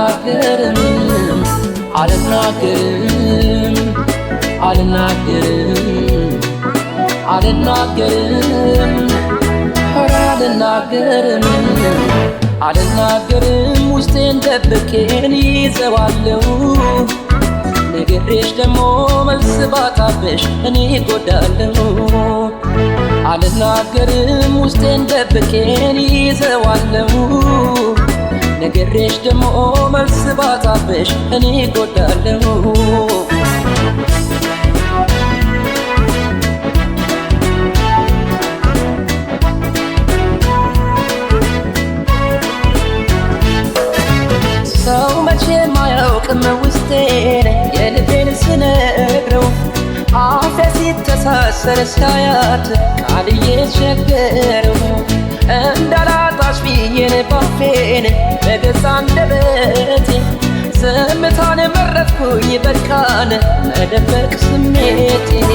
አልናገርም አልናገርም አልናገርም አልናገርም ኧረ አልናገርም አልናገርም ውስጤን ደብቄን ይዘዋለሁ ነግሬሽ ደሞ መልስ ባጣብሽ እኔ እጎዳለሁ አልናገርም ውስጤን ደብቄን ይዘዋለሁ ነግሬሽ ደሞ መልስ ባጣብሽ እኔ እጎዳለሁ ሰው መቼም አያውቅም ውስጤን የልቤን ስነግረው አፌ ሲተሳሰር ሳያት ቃል እየቸገረው እንዳላጣሽ ብዬን ባፌን በገዛ አንደበቴ ዝምታን መረጥኩኝ በቃን መደበቅ ስሜቴን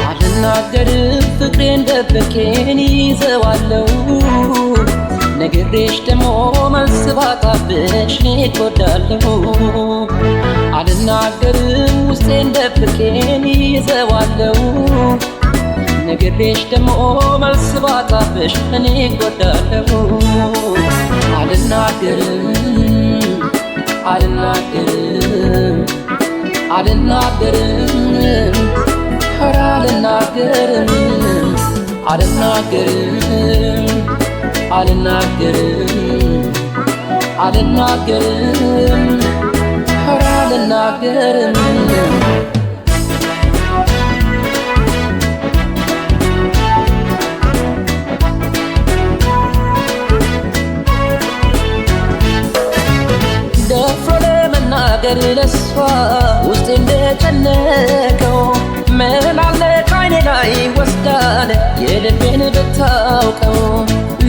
አልናገርም ፍቅሬን ደብቄን ይዘዋለሁ ነግሬሽ ደሞ መልስ ባጣብሽ እኔ እጎዳለሁ አልናገርም ውስጤን ደብቄን ይዘዋለሁ ነግሬሽ ደሞ መልስ ባጣብሽ እኔ እጎዳለሁ አልናገርም አልናገርም አልናገርም ኧረ አልናገርም አልናገርም አልናገርም አልናገርም ኧረ አልናገርም ደፍሮ ለመናገር ለሷ ውስጤ እንደጨነቀው ምን አለ ካይኔ ላይ ወስዳን የልቤን ብታውቀው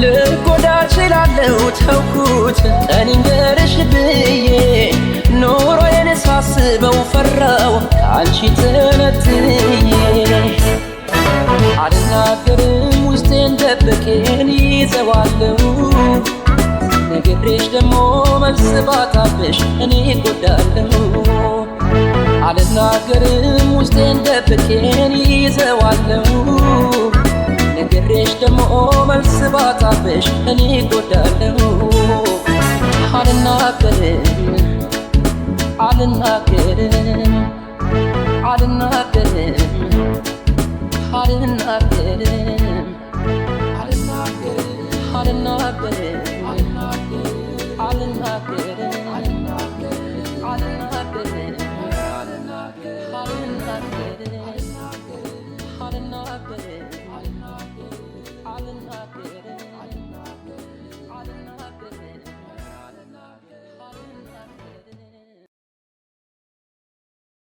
ልጎዳ እችላለሁ ተውኩት ቀን ይንገርሽ ብዬ ኑሮዬን ሳስበው ፈራው ከአንቺ ተነጥዬ አልናገርም ውስጤን ደብቄን ይዘዋለሁ ነግሬሽ ደሞ መልስ ባጣብሽ እኔ እጎዳለሁ አልናገርም ውስጤን ደብቄን ይዘዋለሁ ነግሬሽ ደሞ መልስ ባጣብሽ እኔ እጎዳለሁ አልናገርም አልናገርም አልናገርም አልናገርም አልናገርም አልናገርም አልናገርም